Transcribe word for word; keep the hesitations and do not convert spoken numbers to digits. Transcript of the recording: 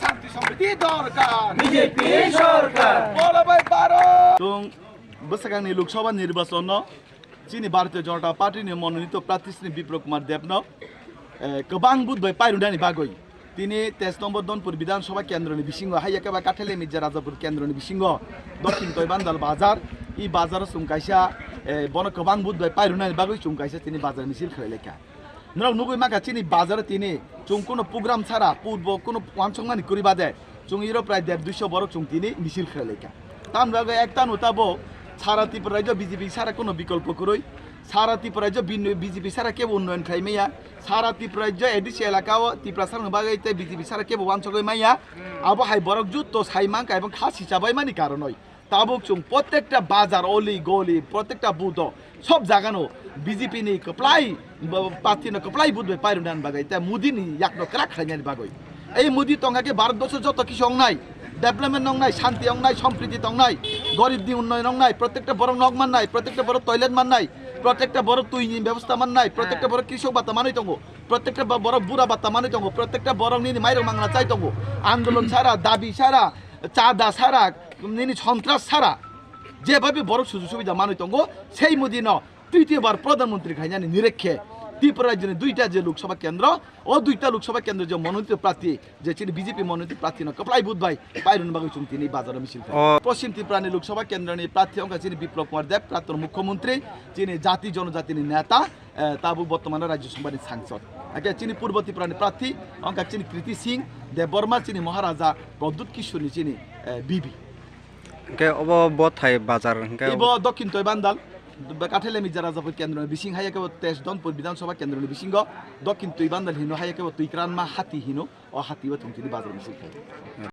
শান্তি সমৃদ্ধি দরকার। বিজেপি সরকার। বলো ভাই Bharat. Chwng bwsakangni Lok Sabha nirbachonno chini Bharatiya Janata Party ni mononito prarthi Shri Biplab Kumar Debno, eh, kwbang vote bai pairwnani bagwi tini teis nombor Donpur Bidhan Sabha kendroni bisingo, hai khe ba Kathele Mirza Rajapur kendroni bisingo, Dokhin Toibandal bazar, i bazaro chwng kaisa, eh, bono kwbang vote bai pairwnani bagwi chwng kaisa tini bazar misil khlai laikha. Norok nugwi mankha chini bazaro tini chwng kuno program sara, purbo kuno uansukmani kwrwi bade chwng iro prai der duiso borok chwng tini misil khlai laikha. Tamni bagwi ekta no tabuk sara Tripura rajyo B J P sara kuno bikolpo kwrwi, sara Tripura rajyo bin-, B J P sara kebo unnoyon khlai maya, sara Tripura rajyo A D C elaka o Tripura sarangni bagwi tei B J P sara kebo uansugwi maya. Abo hai borok jutto sai mankha ebong kha sichabaimani karonoi. Tabuk chwng protekta bazar, oli goli, protekta booth o, sob jagano B J P ni kwplai, ba-, party no kwplai vote bai pairwnani bagwi, tei Modi ni yakno kwrak khlainani bagwi. Ei Modi tongkha khe Bharat borso joto kisu wngnai, development wngnai, shanti wngnai, sompriti tongnai, gorib ni unnoyon wngnai, protekta borok nok mannai, protekta borok toilet mannai, protekta borok twi ni bebosta mannai, protekta borok krisok bata manwi tongo, protekta bo-, borok bura bata manwi tongo, protekta borok nini mairok mangla chai tongo, andolon sara, dabi sara, chada sara, nini sontras sara, jebhabe borok sujuk subida manwi tongo, sei Modi no tritiyo bar pradhan mantri khainani nirekhe Tripura rajyoni duita je Lok Sabha kendro, o duita Lok Sabha kendro je mononito prarthi, je chini B J P mononito prarthi no kwplai vote bai pairwna bagwi chwng tini bazaro misil khai. O. Poschim Tripura ni Lok Sabha kendro ni prarthi wngkha chini Biplab Kumar Deb, praptor mukhyamantri, chini jati jonojati ni neta, eh, tabuk bortomane Rajya Sabha ni sangsod. Hakhe chini Purbo Tripura ni prarthi wngkha chini Kriti Singh Debbarma, chini Maharaja Pradyut Kishore ni chini, eh, bibi. Hwnkhe obo Bothai bazar hwnkhe. Ibo Dokhin Toibandal, Kathele Mirza Rajapur kendro ni bising, hai khe bo teis Donpur Bidhan Sabha kendro ni bisingo Dokhin Toibandal hino, hai khe bo Twikranma Hati hino, o hati o chwng tini bazar misil khai.